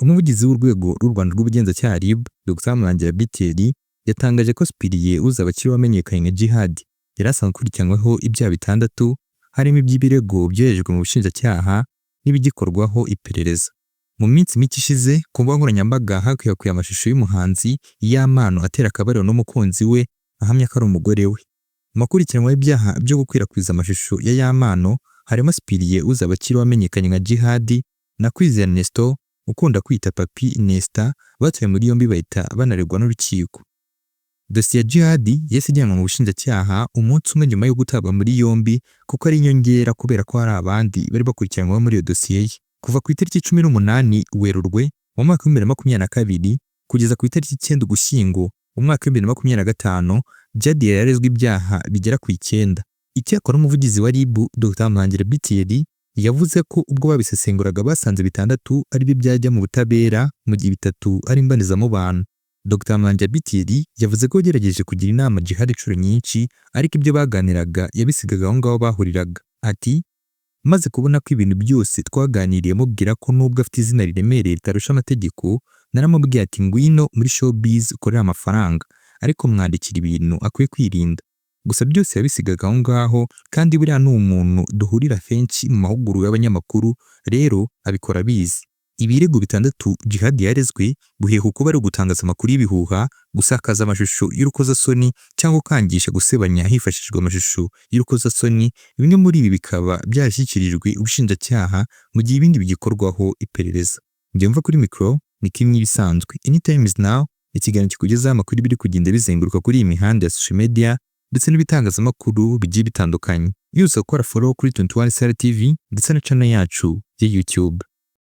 Umuvugizi w'Urwego rw'u Rwanda rw'Ubugenzacyaha RIB, Dr Murangira B Thierry, yatangaje ko Cyprien Uzabakiriho wamenyekanye nka Djihad yari asanzwe akurikiranyweho ibyaha bitandatu, harimo iby'ibirego byoherejwe mu bushinjacyaha n'ibigikorwaho iperereza. Mu minsi mike ishize, ku mbuga nkoranyambaga hakwirakwiye amashusho y'umuhanzi Yampano atera akabariro n'umukunzi we, ahamya ko ari umugore we. Mu bakurikiranyweho ibyaha byo gukwirakwiza amashusho ya Yampano harimo Cyprien Uzabakiriho wamenyekanye nka Djihad na Kwizera Nestor ukunda kwita Papi Nesta, batawe muri yombi bahita banaregwa n'urukiko. Dosiye ya Djihad yahise ijyanwa mu bushinjacyaha umunsi umwe nyuma yo gutabwa muri yombi, kuko ari inyongera kubera ko hari abandi bari bakurikiranyweho muri iyo dosiye ye. Kuva ku itariki 18 Werurwe mu mwaka wa 2022 kugeza ku itariki 9 Ugushyingo mu mwaka wa 2025, Djihad yari yarezwe ibyaha bigera ku 9. Icyakora umuvugizi wa RIB, Dr Murangira B Thierry, yavuze ko ubwo babisesenguraga basanze bitandatu ari byo byajya mu butabera, mu gihe bitatu ari imbonezamubano. Dr Murangira B Thierry yavuze ko yagerageje kugira inama Djihad inshuro nyinshi, ariko ibyo baganiraga yabisigaga aho ngaho bahuriraga. Ati: "Maze kubona ko ibintu byose twaganiriye mubwira ko nubwo afite izina riremereye ritarusha amategeko, naramubwiye ati ngwino muri showbiz ukorere amafaranga, ariko mwandikira ibintu akwiye kwirinda. Gusa byose yabisigaga aho ngaho, kandi buriya ni umuntu duhurira kenshi mu mahugurwa y'abanyamakuru, rero abikora abizi." Ibirego bitandatu Djihad yarezwe guheha kuba ari ugutangaza amakuru y'ibihuha, gusakaza amashusho y'urukozasoni cyangwa gukangisha gusebanya hifashishijwe amashusho y'urukozasoni, bimwe muri ibi bikaba byarashyikirijwe ubushinjacyaha mu gihe ibindi bigikorwaho iperereza. Njye mva kuri mikoro ni kimwe ibisanzwe. Anytime is now, ikiganiro kikugezaho amakuru biri kugenda bizenguruka kuri iyi mihanda ya social media ndetse n'ibitangazamakuru bigiye bitandukanye. Yose gukora follow kuri 21 Star TV ndetse na channel yacu ya YouTube.